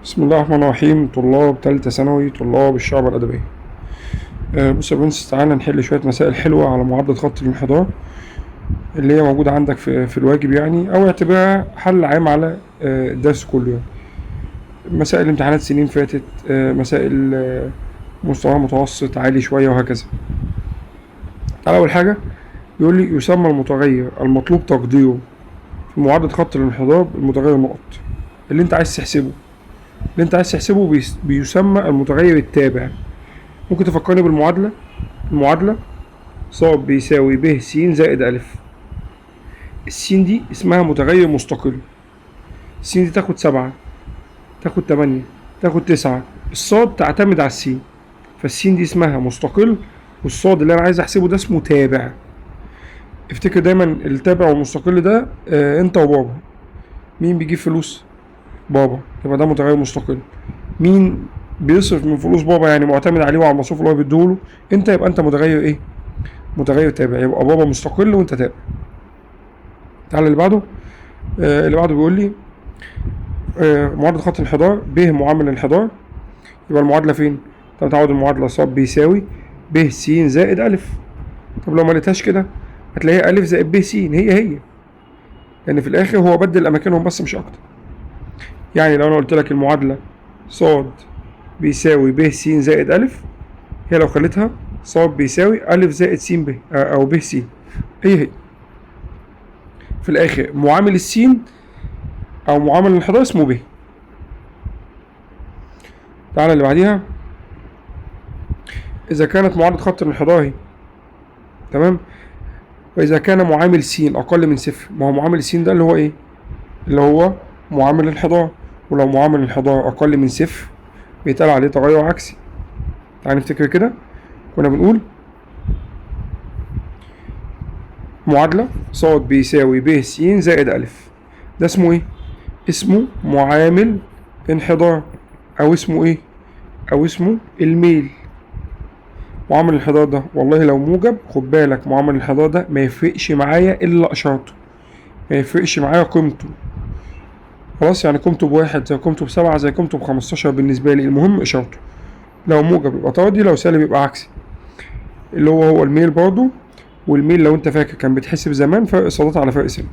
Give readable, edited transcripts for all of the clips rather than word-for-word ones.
بسم الله الرحمن الرحيم. طلاب تالتة ثانوي، طلاب الشعب الأدبية. بص يا برنس، تعالى نحل شوية مسائل حلوة على معادلة خط الانحدار اللي هي موجودة عندك في الواجب يعني، أو اعتبرها حل عام على الدرس كله يعني. مسائل امتحانات سنين فاتت، مسائل مستوى متوسط عالي شوية وهكذا. تعالى أول حاجة بيقول لي يسمى المتغير المطلوب تقديره في معادلة خط الانحدار المتغير نقط. اللي أنت عايز تحسبه، اللي انت عايز تحسبه بيسمى المتغير التابع. ممكن تفكرني بالمعادلة؟ المعادلة ص بيساوي ب س زائد أ. السين دي اسمها متغير مستقل. السين دي تاخد 7، تاخد 8، تاخد 9. الصاد تعتمد على السين، فالسين دي اسمها مستقل، والصاد اللي انا عايز احسبه ده اسمه تابع. افتكر دايما التابع والمستقل ده، انت وبابا. مين بيجيب فلوس؟ بابا، يبقى ده متغير مستقل. مين بيصرف من فلوس بابا، يعني معتمد عليه وعلى المصروف اللي هو بيديهوله؟ انت، يبقى انت متغير ايه؟ متغير تابع. يبقى بابا مستقل وانت تابع. تعالى اللي بعده. اللي بعده بيقول لي معادلة خط الانحدار ب معامل الانحدار. يبقى المعادلة فين؟ طب تعوض المعادلة ص بيساوي ب س زائد أ. طب لو ما لقيتهاش كده هتلاقيها أ زائد ب س، هي هي، لأن في الآخر هو بدل أماكنهم بس مش أكتر. يعني لو أنا قلت لك المعادلة ص بيساوي ب س زائد أ، هي لو خليتها ص بيساوي أ زائد س ب، أو ب س، هي هي. في الآخر معامل السين أو معامل الانحدار اسمه ب. تعالى اللي بعديها. إذا كانت معادلة خط الانحدار اهي، تمام، وإذا كان معامل س أقل من 0، ما هو معامل س ده اللي هو إيه؟ اللي هو معامل الانحدار، ولو معامل الانحدار أقل من 0 بيتقال عليه تغير عكسي. تعالى نفتكر كده، كنا بنقول معادلة ص بيساوي ب س زائد أ، ده اسمه إيه؟ اسمه معامل انحدار، أو اسمه إيه؟ أو اسمه الميل. معامل الانحدار ده والله لو موجب، خد بالك معامل الانحدار ده ما يفرقش معايا إلا إشارته، ما يفرقش معايا قيمته. خلاص، يعني قيمته ب1 زي قيمته ب7 زي قيمته ب15 بالنسبة لي، المهم إشارته. لو موجب يبقى طردي، لو سالب يبقى عكسي، اللي هو الميل برضو. والميل لو انت فاكر كان بيتحسب زمان فرق صادات على فرق سنت.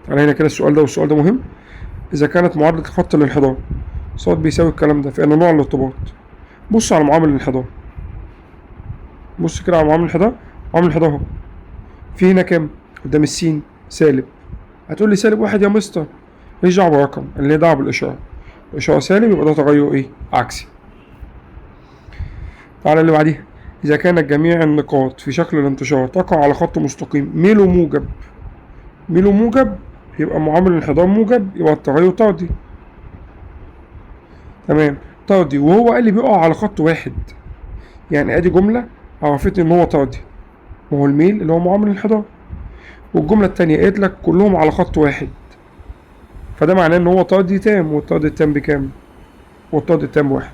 تعالى هنا كده السؤال ده، والسؤال ده مهم. إذا كانت معادلة خط الانحدار ص بيساوي الكلام ده، فإن نوع الارتباط. بص على معامل الانحدار، بص كده على معامل الانحدار. معامل الانحدار اهو، في هنا كام قدام السين؟ سالب. هتقول لي سالب 1 يا مستر، ماليش دعوه بالرقم، انا ليا دعوه بالاشاره. الاشاره سالب يبقى ده تغير ايه؟ عكسي. تعالى اللي بعديها. إذا كانت جميع النقاط في شكل الانتشار تقع على خط مستقيم ميله موجب، ميله موجب يبقى معامل الانحدار موجب، يبقى التغير طردي. تمام، طردي، وهو قال لي بيقع على خط واحد، يعني ادي جملة عرفتني ان هو طردي، ما هو الميل اللي هو معامل الانحدار. والجملة التانية قالت لك كلهم على خط واحد، فده معناه ان هو طردي تام، والطرد التام بكام؟ والطرد التام 1.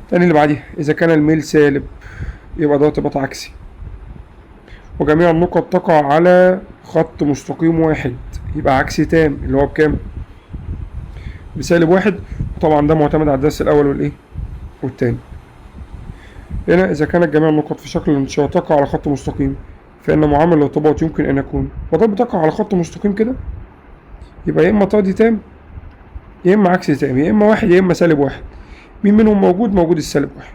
تاني اللي بعديها، إذا كان الميل سالب يبقى ده ارتباط عكسي، وجميع النقط تقع على خط مستقيم واحد يبقى عكسي تام، اللي هو بكام؟ بسالب 1. وطبعا ده معتمد على الدرس الأول والإيه؟ والتاني. هنا إذا كانت جميع النقط في شكل الانتشار تقع على خط مستقيم، فإن معامل الارتباط يمكن أن يكون، وده بتقع على خط مستقيم كده، يبقى يا إما طردي تام يا إما عكسي تام، يا إما 1 يا إما سالب 1. مين منهم موجود؟ موجود السالب 1.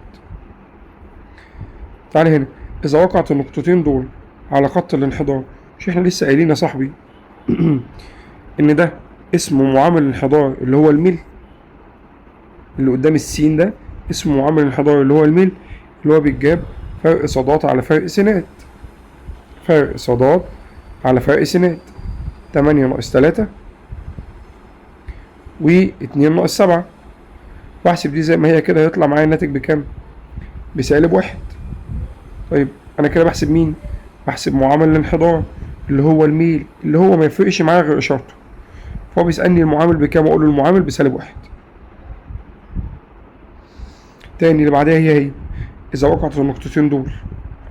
تعالى هنا، إذا وقعت النقطتين دول على خط الانحدار، مش إحنا لسه قايلين يا صاحبي إن ده اسمه معامل الانحدار اللي هو الميل اللي قدام السين، ده اسمه معامل الانحدار اللي هو الميل، اللي هو بيتجاب فرق صادات على فرق سينات، فرق صادات على فرق سينات، 8 ناقص 3 و2 ناقص 7، واحسب دي زي ما هي كده، هيطلع معايا الناتج بكام؟ بسالب 1. طيب أنا كده بحسب مين؟ بحسب معامل الانحدار اللي هو الميل، اللي هو ما يفرقش معايا غير إشارته، فهو بيسألني المعامل بكام، وأقول له المعامل بسالب 1. تاني اللي بعدها هي هي، إذا وقعت النقطتين دول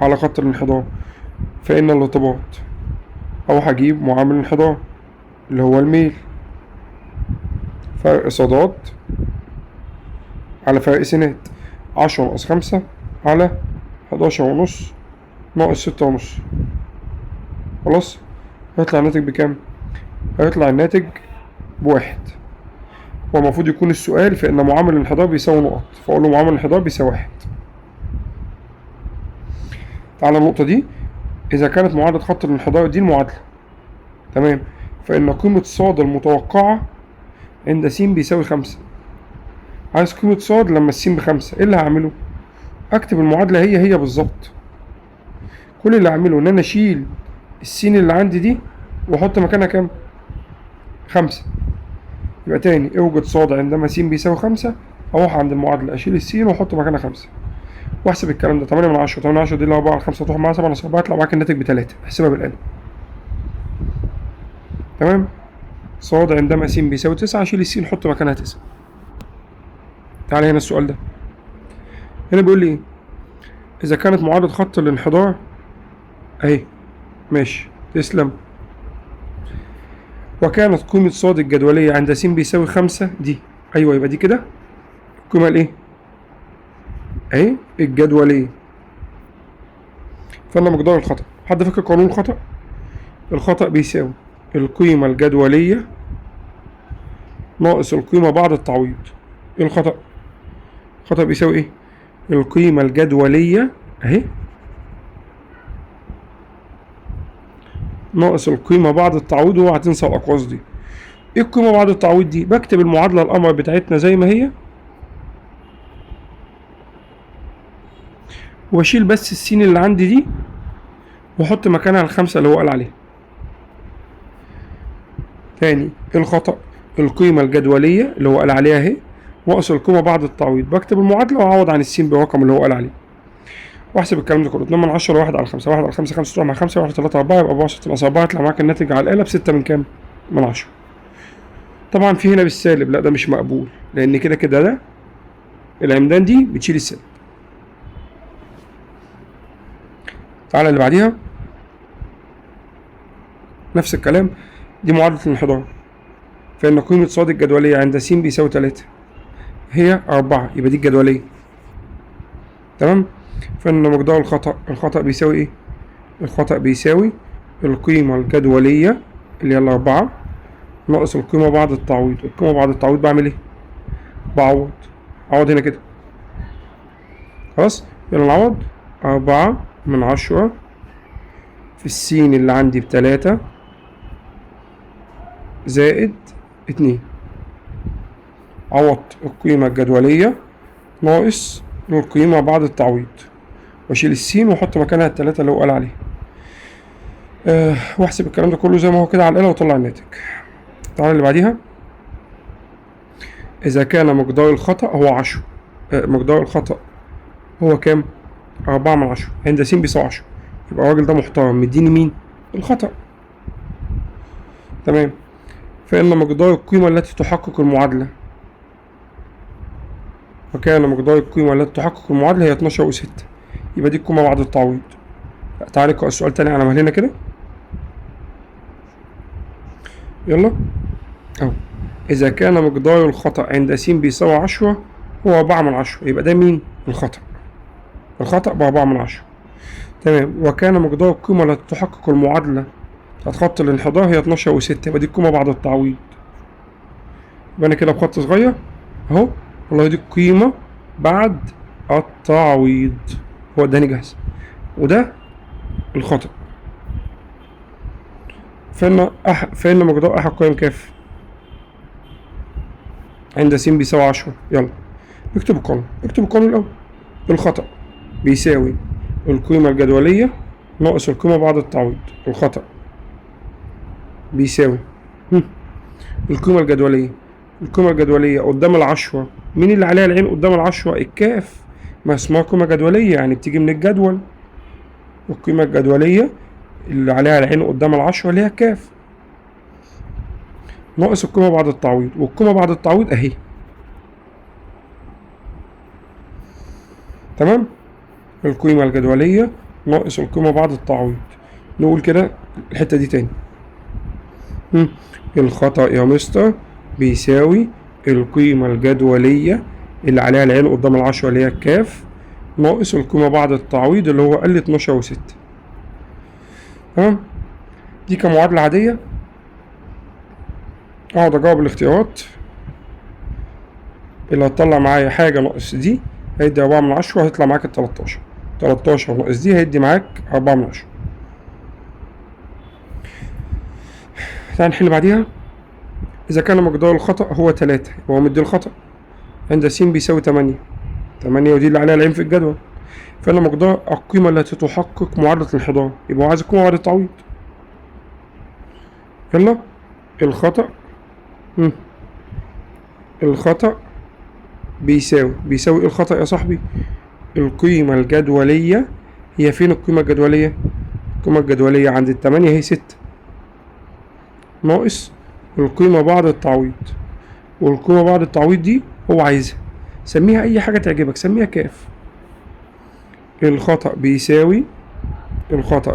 على خط الانحدار فإن الارتباط، أروح أجيب معامل الانحدار اللي هو الميل، فرق صادات على فرق سينات، 10 ناقص 5 على 11.5 ناقص 6.5. خلاص، هيطلع الناتج بكام؟ هيطلع الناتج ب1. هو المفروض يكون السؤال في إن معامل الانحدار بيساوي نقط، فأقول له معامل الانحدار بيساوي 1. تعالى النقطة دي، إذا كانت معادلة خط الانحدار دي المعادلة، تمام، فإن قيمة صاد المتوقعة عند س بيساوي 5. عايز قيمة صاد لما السين ب5، إيه اللي هعمله؟ أكتب المعادلة هي هي بالظبط. كل اللي هعمله إن أنا أشيل السين اللي عندي دي وأحط مكانها كام؟ 5. يبقى تاني اوجد صاد عندما س بيساوي 5، أروح عند المعادلة أشيل السين وأحط مكانها 5 وأحسب الكلام ده. 8 من 10، 8 من 10 دي اللي 4 على 5 تروح معاها 7 ناقص 4، يطلع معاك الناتج ب3. احسبها بالآلة. تمام؟ صاد عندما س بيساوي 9، أشيل السين أحط مكانها 9. تعالى هنا السؤال ده، هنا بيقول لي إيه؟ إذا كانت معادلة خط الانحدار أهي، ماشي، تسلم، وكانت قيمة صاد الجدولية عند س بيساوي 5 دي، أيوه يبقى دي كده القيمة الإيه؟ أهي الجدولية. فإن مقدار الخطأ، حد فاكر قانون الخطأ؟ الخطأ بيساوي القيمة الجدولية ناقص القيمة بعد التعويض. إيه الخطأ؟ الخطأ بيساوي إيه؟ القيمة الجدولية أهي ناقص القيمة بعد التعويض، واوعى تنسى الأقواس دي. إيه القيمة بعد التعويض دي؟ بكتب المعادلة القمر بتاعتنا زي ما هي، واشيل بس السين اللي عندي دي واحط مكانها ال5 اللي هو قال عليها. تاني إيه الخطأ؟ القيمة الجدولية اللي هو قال عليها اهي ناقص القيمة بعد التعويض. بكتب المعادلة واعوض عن السين بالرقم اللي هو قال عليه، واحسب الكلام ده كله. 2 من 10 1 على 5، 1 على 5، 5 تروح مع 5، 1 3 4، يبقى 4 6 ناقص 4، يطلع معاك الناتج على الآلة ب6 من كام؟ من 10. طبعا في هنا بالسالب، لا ده مش مقبول، لأن كده كده ده العمدان دي بتشيل السالب. تعالى اللي بعديها نفس الكلام، دي معادلة الانحدار، فإن قيمة صاد الجدولية عند س بيساوي 3 هي 4، يبقى دي الجدولية. تمام؟ فإن مقدار الخطأ، الخطأ بيساوي إيه؟ الخطأ بيساوي القيمة الجدولية اللي هي 4 ناقص القيمة بعد التعويض. القيمة بعد التعويض بعمل إيه؟ بعوض، عوض هنا كده. خلاص؟ يلا نعوض. 4 من 10 في السين اللي عندي ب3 زائد 2. عوضت القيمة الجدولية ناقص القيمة بعد التعويض، واشيل السين واحط مكانها ال3 اللي هو قال عليه. واحسب الكلام ده كله زي ما هو كده على الآلة واطلع الناتج. تعالى اللي بعديها، إذا كان مقدار الخطأ هو 10، مقدار الخطأ هو كام؟ 4 من 10 عند س بيساوي 10، يبقى الراجل ده محترم مديني مين؟ الخطأ. تمام. فإن مقدار القيمة التي تحقق المعادلة، وكان مقدار القيمة التي تحقق المعادلة هي 12.6، يبقى دي القيمة بعد التعويض. تعالى نقرأ السؤال تاني على مهلنا كده، يلا أهو. إذا كان مقدار الخطأ عند س بيساوي 10 هو 4 من 10، يبقى ده مين؟ الخطأ. الخطأ ب4 من 10. تمام. وكان مقدار القيمة التي تحقق المعادلة بتاعت خط الانحدار هي 12.6، يبقى دي القيمة بعد التعويض. يبقى أنا كده بخط صغير أهو، والله دي القيمة بعد التعويض، هو اداني جاهز، وده الخطأ. فإن مقدار أحد قيم كاف عند س بيساوي 10. يلا اكتب القانون، اكتب القانون الأول. الخطأ بيساوي القيمة الجدولية ناقص القيمة بعد التعويض. الخطأ بيساوي القيمة الجدولية، القيمة الجدولية قدام 10، مين اللي عليها العين قدام 10؟ الكاف، ما اسمها قيمة جدولية يعني بتيجي من الجدول. القيمة الجدولية اللي عليها العين قدام 10 اللي هي الكاف ناقص القيمة بعد التعويض، والقيمة بعد التعويض اهي. تمام. القيمة الجدولية ناقص القيمة بعد التعويض. نقول كده الحتة دي تاني. الخطأ يا مستر بيساوي القيمة الجدولية اللي عليها العين قدام العشرة اللي هي الكاف ناقص القيمة بعد التعويض اللي هو قال 12.6. تمام؟ دي كمعادلة عادية. اقعد اجاوب الاختيارات اللي هتطلع معايا حاجة ناقص دي هيدي 4 من 10، هيطلع معاك ال13. 13 ناقص دي هيدي معاك 4 من 10. تعال نحل بعديها. إذا كان مقدار الخطأ هو 3، يبقى هو مدي الخطأ عند س بيساوي 8، 8 ودي اللي عليها العين في الجدول، فإن مقدار القيمة التي تحقق معادلة الانحدار، يبقى هو عايز القيمة بعد التعويض. يلا الخطأ الخطأ بيساوي ايه الخطأ يا صاحبي؟ القيمة الجدولية. هي فين القيمة الجدولية؟ القيمة الجدولية عند 8 هي 6 ناقص القيمة بعد التعويض، والقيمة بعد التعويض دي هو عايزها، سميها أي حاجة تعجبك، سميها كاف. الخطأ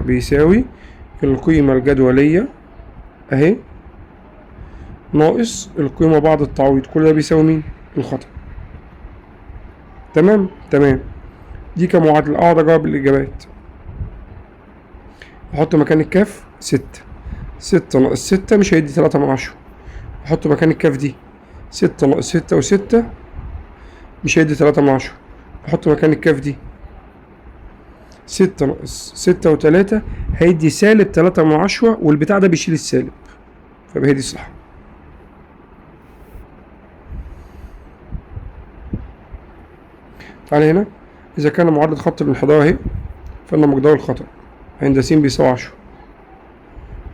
بيساوي القيمة الجدولية أهي ناقص القيمة بعد التعويض، كل ده بيساوي مين؟ الخطأ. تمام؟ تمام. دي كمعادلة. أقعد أجاوب الإجابات. أحط مكان الكاف 6، 6 ناقص 6 مش هيدي 3 من 10. أحط مكان الكاف دي 6 ناقص 6 و6 مش هيدي 3 من 10. أحط مكان الكاف دي 6 ناقص 6 و3 هيدي سالب 3 من 10، والبتاع ده بيشيل السالب، فيبقى هي دي صح. تعالى هنا، إذا كان معادلة خط الانحدار أهي، فإن مقدار الخطأ عند س بيساوي 10.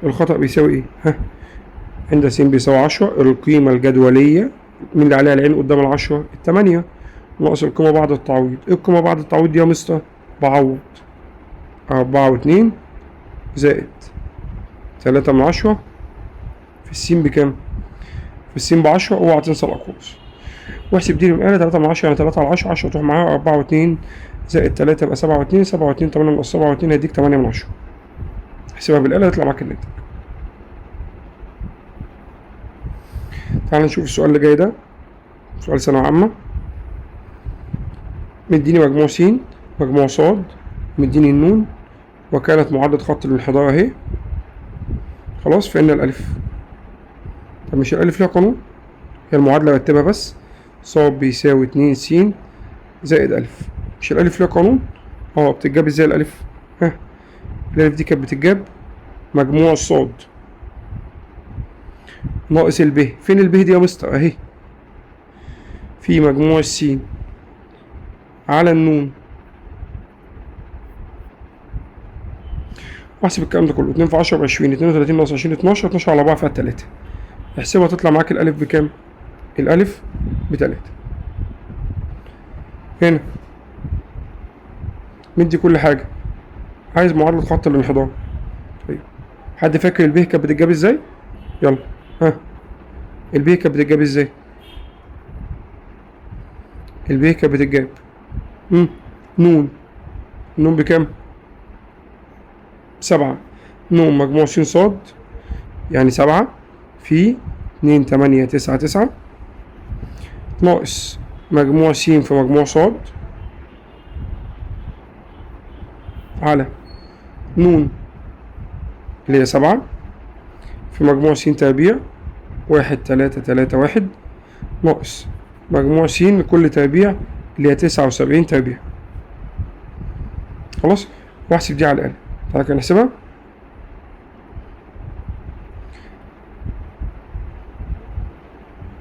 الخطأ بيساوي إيه؟ ها؟ عند س بيساوي 10، القيمة الجدولية مين اللي عليها العين قدام 10؟ 8 ناقص القيمة بعد التعويض. إيه القيمة بعد التعويض دي يا مستر؟ بعوض 4 و2 زائد 3 من 10 في السين بكام؟ في السين ب10، اوعى تنسى الأقواس. واحسب دي بالآلة، 3 من 10 يعني 3 على 10، 10 تروح معاها 4 و2 زائد 3 يبقى 7 و2، 7 و2 8 ناقص 7 و2 هيديك 8 من 10. احسبها بالآلة يطلع معاك الناتج. تعال نشوف السؤال اللي جاي ده، سؤال ثانوية عامة. مديني مجموع س مجموع ص، مديني النون، وكانت معادلة خط الانحدار اهي. خلاص، فإن الألف، طب مش الألف ليها قانون؟ هي المعادلة رتبها بس، ص بيساوي 2 س زائد ألف. مش الألف ليها قانون؟ بتتجاب ازاي الألف؟ ها، الألف دي كانت بتتجاب مجموع الصاد ناقص الب. فين الب دي يا مستر؟ اهي في مجموع السين على النون. واحسب الكلام ده كله، 2 في 10 ب20، 32 ناقص 20 12، 12 على 4 فيها 3. احسبها تطلع معاك الألف بكام؟ الألف ب3. هنا مدي كل حاجة، عايز معادلة خط الانحدار. طيب حد فاكر الب كانت بتتجاب ازاي؟ يلا ها، الب كانت بتتجاب ازاي؟ الب كانت بتتجاب نون، نون بكام؟ 7. نون مجموع س ص يعني 7 في 2 8 9 9 ناقص مجموع س في مجموع ص على نون اللي هي 7 في مجموع س تربيع 1 3 3 1 ناقص مجموع س لكل تربيع اللي هي 79 تربيع. خلاص، واحسب دي على الآلة. تعالى كده نحسبها.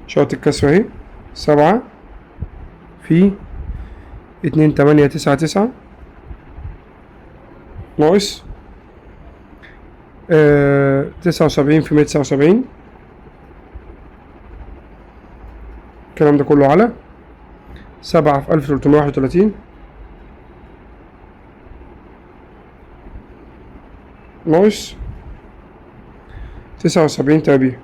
شرط الكسر اهي، 7 في 2 8 9 9 ناقص 79 في 179، الكلام ده كله على 7 في 1331 ناقص 79 تربيع.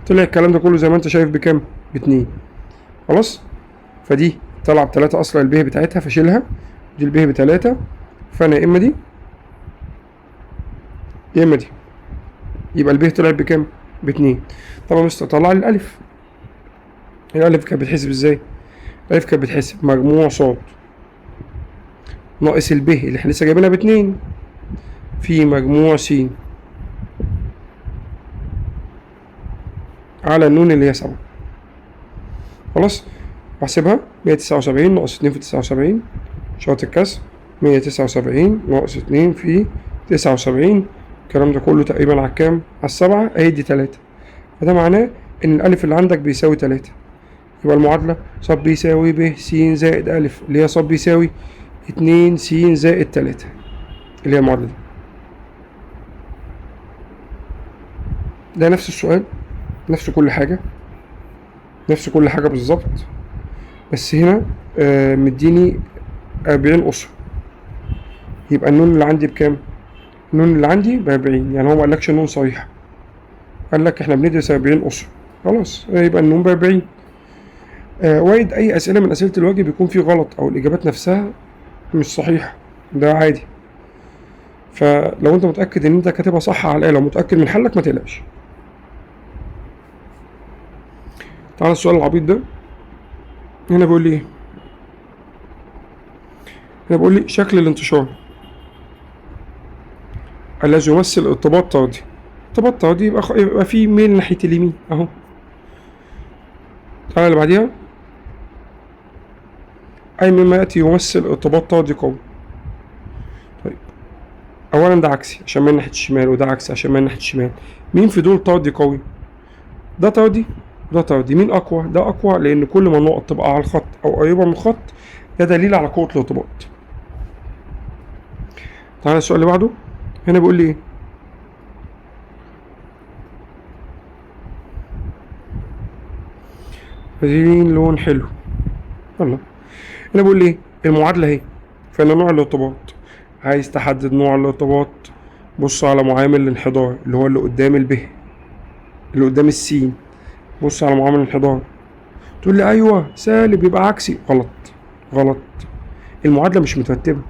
طلع الكلام ده كله زي ما انت شايف بكام؟ ب2. خلاص، فدي طلع ب3 اصلا الب بتاعتها فشيلها، دي الب ب3، فانا يا اما دي يا اما دي، يبقى الب طلعت بكام؟ ب2. طب يا مستر طلع لي الألف. الألف كانت بتحسب ازاي؟ الألف كانت بتحسب مجموع ص ناقص الب اللي احنا لسه جايبينها ب2 في مجموع س على النون اللي هي 7. خلاص بحسبها 179 ناقص 2 في 79 شرط الكسر 179 ناقص 2 في 79، الكلام ده كله تقريبا على كام؟ على 7، هيدي 3. فده معناه إن الألف اللي عندك بيساوي 3. يبقى المعادلة ص بيساوي ب س زائد ألف اللي هي ص بيساوي 2 س زائد 3 اللي هي المعادلة دي. ده نفس السؤال، نفس كل حاجة، نفس كل حاجة بالظبط، بس هنا مديني 40 أسرة. يبقى النون اللي عندي بكام؟ النون اللي عندي ب40، يعني هو ما قالكش النون صريحة، قال لك احنا بندرس 40 أسرة، خلاص يبقى النون ب40. وارد أي أسئلة من أسئلة الواجب يكون فيه غلط أو الإجابات نفسها مش صحيحة، ده عادي. فلو أنت متأكد إن أنت كاتبها صح على الآلة ومتأكد من حلك ما تقلقش. تعالى السؤال العبيط ده، هنا بيقول لي إيه؟ هنا بيقول لي شكل الانتشار الذي يمثل ارتباط طردي. ارتباط طردي يبقى فيه ميل ناحية اليمين أهو. تعالى اللي بعديها، أي مما يأتي يمثل ارتباط طردي قوي. طيب أولا ده عكسي عشان ميل ناحية الشمال، وده عكسي عشان ميل ناحية الشمال. مين في دول طردي قوي؟ ده طردي وده طردي. مين أقوى؟ ده أقوى، لأن كل ما النقط تبقى على الخط أو قريبة من الخط ده دليل على قوة الارتباط. تعالى السؤال اللي بعده، هنا بيقول لي إيه؟ عايزين لون حلو. يلا هنا بيقول لي إيه؟ المعادلة أهي، فإن نوع الارتباط، عايز تحدد نوع الارتباط بص على معامل الانحدار اللي هو اللي قدام الب اللي قدام السين، بص على معامل الانحدار. تقول لي أيوه سالب يبقى عكسي، غلط غلط، المعادلة مش مترتبة،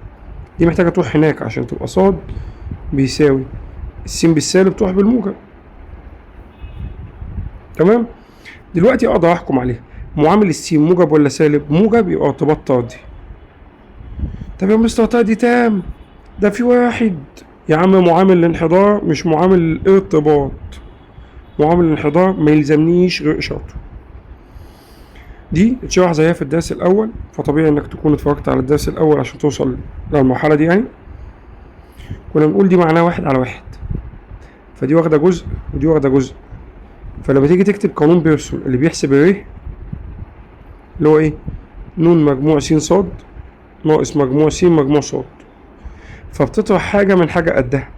دي محتاجة تروح هناك عشان تبقى ص بيساوي السين بالسالب تروح بالموجب. تمام؟ دلوقتي أقدر أحكم عليها معامل السين موجب ولا سالب؟ موجب يبقى ارتباط طردي. طب يا مستر طردي تام، ده في واحد يا عم، معامل الانحدار مش معامل الارتباط، معامل الانحدار ما يلزمنيش غير اشارته. دي اتشرح زيها في الدرس الاول، فطبيعي انك تكون اتفرجت على الدرس الاول عشان توصل للمرحله دي. يعني كنا بنقول دي معناها 1 على 1، فدي واخده جزء ودي واخده جزء. فلما تيجي تكتب قانون بيرسون اللي بيحسب الره اللي هو ايه؟ نون مجموع س ص ناقص مجموع س مجموع ص، فبتطرح حاجه من حاجه قدها،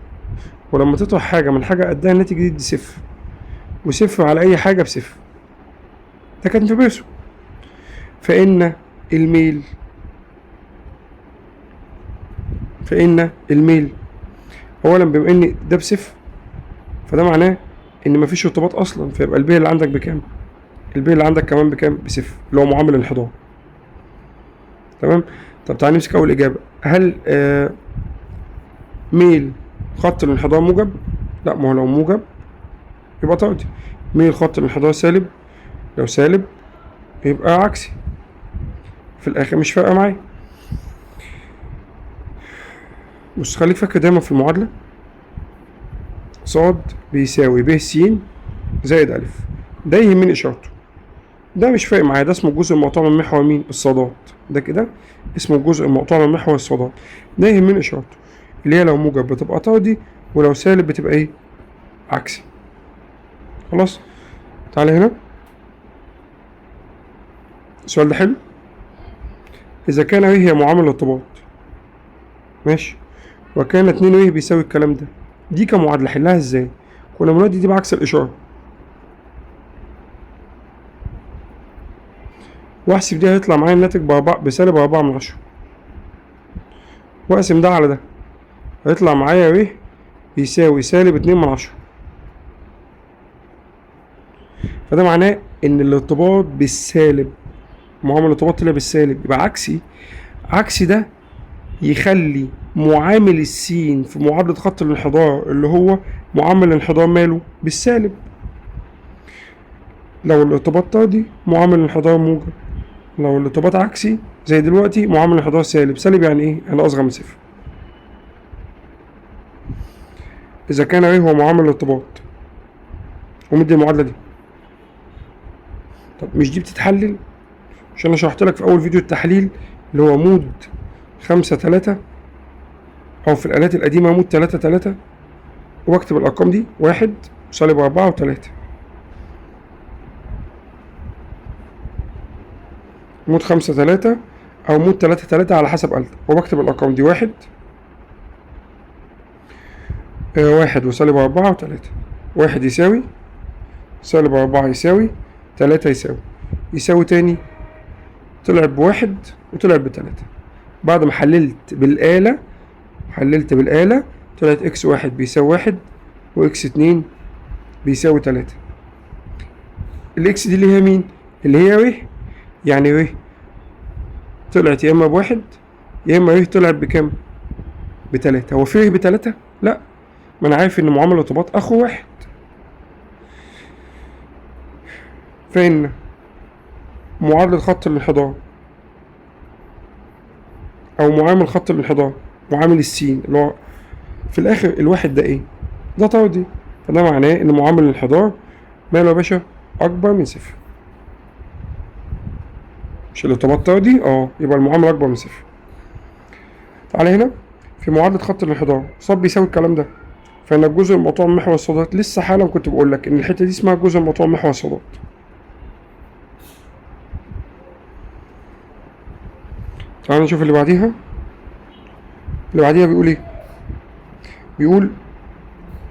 ولما تطرح حاجه من حاجه قدها الناتج دي صفر، وصفر على اي حاجه بصفر. ده كان في بيرسون. فإن الميل، فإن الميل أولا بما إن ده بصفر فده معناه إن مفيش ارتباط أصلا، فيبقى الب اللي عندك بكام؟ الب اللي عندك كمان بكام؟ بصفر، اللي هو معامل الانحدار. تمام؟ طب تعالى نمسك أول إجابة. هل ميل خط الانحدار موجب؟ لا، ما هو لو موجب يبقى طردي. ميل خط الانحدار سالب؟ لو سالب يبقى عكسي. في الآخر مش فارقة معايا. بص خليك فاكر دايما في المعادلة ص بيساوي ب س زائد أ، ده يهمني إشارته، ده مش فارق معايا، ده اسمه الجزء المقطوع من محور مين؟ الصادات. ده كده اسمه الجزء المقطوع من محور الصادات، ده يهمني إشارته اللي هي لو موجب بتبقى طردي، ولو سالب بتبقى إيه؟ عكسي. خلاص؟ تعالى هنا السؤال ده حلو. إذا كان ر هي معامل الارتباط، ماشي، وكان 2 ر بيساوي الكلام ده، دي كمعادلة حلها إزاي؟ كنا بنودي دي بعكس الإشارة، وأحسب دي هيطلع معايا الناتج بسالب 4/10، وأقسم ده على ده هيطلع معايا ر بيساوي سالب 2/10. فده معناه إن الارتباط بالسالب، معامل الارتباط طلع بالسالب يبقى عكسي. عكسي ده يخلي معامل السين في معادلة خط الانحدار اللي هو معامل الانحدار ماله بالسالب. لو الارتباط طردي معامل الانحدار موجب، لو الارتباط عكسي زي دلوقتي معامل الانحدار سالب. سالب يعني ايه؟ يعني اصغر من صفر. اذا كان ايه هو معامل الارتباط ومدي المعادله دي. طب مش دي بتتحلل؟ مش انا شرحت لك في اول فيديو التحليل اللي هو mode 5 3، او في الالات القديمه mode 3 3، وبكتب الارقام دي 1 وسالب 4 و3. mode 5 3 او mode 3 3 على حسب آلتك، وبكتب الارقام دي 1 1 وسالب 4 و3. 1 يساوي سالب 4 يساوي 3 يساوي يساوي تاني، طلع بواحد وطلع بتلاتة. بعد ما حللت بالآلة، حللت بالآلة طلعت X 1 بيساوي 1 و X 2 بيساوي 3. ال X دي اللي هي مين؟ اللي هي ر، يعني ر طلعت يا اما بواحد يا اما ر طلعت بكام؟ بتلاتة. هو في ر بتلاتة؟ لا، ما انا عارف ان معامل الارتباط اخو واحد. فإن معادلة خط الانحدار أو معامل خط الانحدار، معامل السين اللي هو في الآخر الواحد ده إيه؟ ده طردي، فده معناه إن معامل الانحدار ماله يا باشا؟ أكبر من صفر. مش الارتباط طردي؟ يبقى المعامل أكبر من صفر. تعالى هنا في معادلة خط الانحدار ص بيساوي الكلام ده، فإن الجزء المقطوع من محور الصادات، لسه حالا كنت بقول لك إن الحتة دي اسمها الجزء المقطوع من محور الصادات. تعالى نشوف اللي بعديها. اللي بعديها بيقول ايه؟ بيقول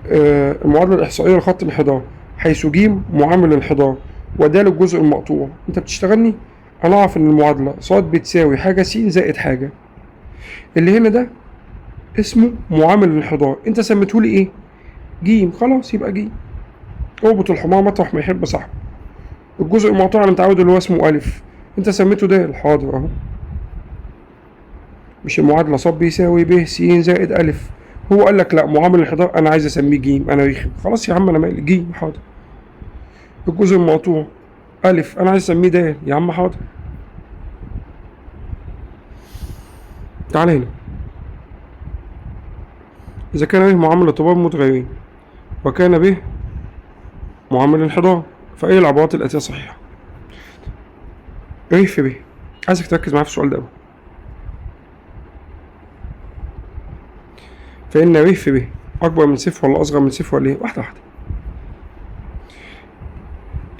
المعادلة الإحصائية لخط الانحدار حيث ج معامل الانحدار ودال الجزء المقطوع. انت بتشتغلني؟ انا اعرف ان المعادلة ص بتساوي حاجة س زائد حاجة. اللي هنا ده اسمه معامل الانحدار، انت سميته لي ايه؟ ج، خلاص يبقى ج. اربط الحمار مطرح ما يحب صاحبه. الجزء المقطوع انا متعود اللي هو اسمه ألف، انت سميته د، حاضر اهو. مش المعادلة ص بيساوي ب س زائد ألف، هو قال لك لا معامل الانحدار أنا عايز أسميه ج، أنا رخم، خلاص يا عم أنا مالي، ج حاضر. الجزء المقطوع ألف أنا عايز أسميه د، يا عم حاضر. تعالى هنا، إذا كان به معامل ارتباط متغيرين وكان به معامل انحدار فأي العبارات الآتية صحيحة؟ ر في ب. عايزك تركز معايا في السؤال ده أوي. فإن ر في ب أكبر من صفر ولا أصغر من صفر ولا إيه؟ واحدة واحدة.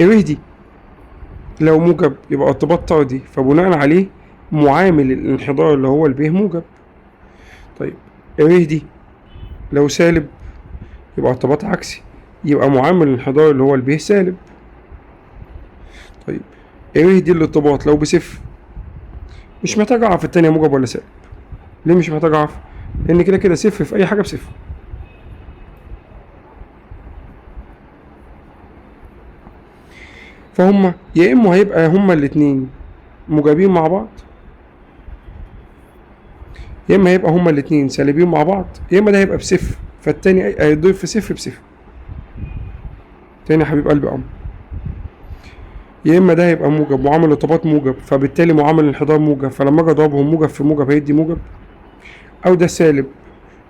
الر دي لو موجب يبقى ارتباط طردي، فبناء عليه معامل الانحدار اللي هو الب موجب. طيب الر دي لو سالب يبقى ارتباط عكسي، يبقى معامل الانحدار اللي هو الب سالب. طيب الر دي الارتباط لو بصفر، مش محتاج أعرف التانية موجب ولا سالب. ليه مش محتاج أعرف؟ لأن كده كده صفر في أي حاجة بصفر. فهم يا إما هيبقى هما الاتنين موجبين مع بعض، يا إما هيبقى هما الاتنين سالبين مع بعض، يا إما ده هيبقى بصفر فالتاني هيضيف في صفر بصفر. تاني يا حبيب قلبي يا إما ده هيبقى موجب معامل ارتباط موجب فبالتالي معامل الانحدار موجب، فلما أجي أضربهم موجب في موجب هيدي موجب، أو ده سالب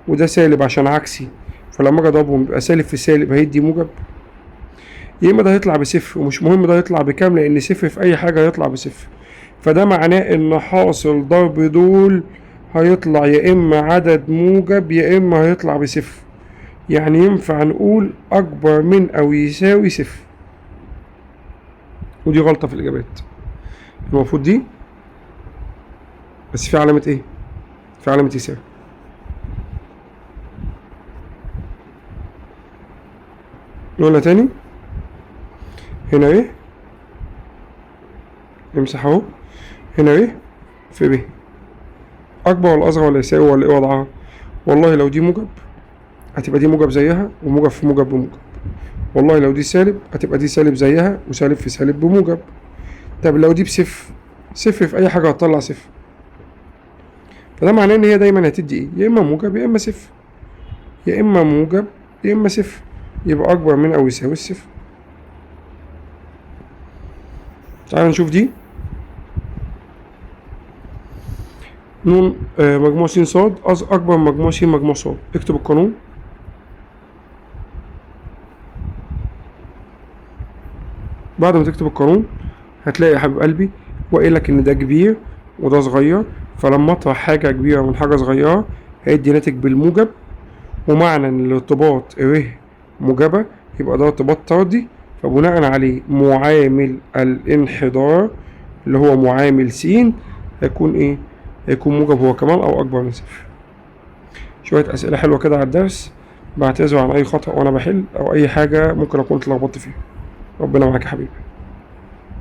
وده سالب عشان عكسي فلما أجي أضربهم يبقى سالب في سالب هيدي موجب، يا إما ده هيطلع بصفر ومش مهم ده هيطلع بكام لأن صفر في أي حاجة هيطلع بصفر. فده معناه إن حاصل ضرب دول هيطلع يا إما عدد موجب يا إما هيطلع بصفر، يعني ينفع نقول أكبر من أو يساوي صفر. ودي غلطة في الإجابات، المفروض دي بس في علامة إيه؟ في علامة يساوي. نقولها تاني، هنا إيه؟ امسح أهو، هنا إيه؟ في ب أكبر ولا أصغر ولا يساوي ولا إيه وضعها؟ والله لو دي موجب هتبقى دي موجب زيها وموجب في موجب بموجب، والله لو دي سالب هتبقى دي سالب زيها وسالب في سالب بموجب. طب لو دي بصفر، صفر في أي حاجة هتطلع صفر، فده معناه إن هي دايما هتدي إيه؟ يا إما موجب يا إما صفر، يا إما موجب يا إما صفر، يبقى أكبر من أو يساوي الصفر. تعال نشوف دي. نون مجموع س ص أكبر من مجموع س مجموع ص. اكتب القانون. بعد ما تكتب القانون هتلاقي يا حبيب قلبي وقايل لك إن ده كبير وده صغير، فلما أطرح حاجة كبيرة من حاجة صغيرة هيدي ناتج بالموجب، ومعنى إن الارتباط ر موجبة يبقى ده ارتباط طردي، فبناء عليه معامل الانحدار اللي هو معامل س هيكون إيه؟ هيكون موجب هو كمان أو أكبر من صفر. شوية أسئلة حلوة كده على الدرس، بعتذر عن أي خطأ وأنا بحل أو أي حاجة ممكن أكون اتلخبطت فيها. ربنا معاك يا حبيبي.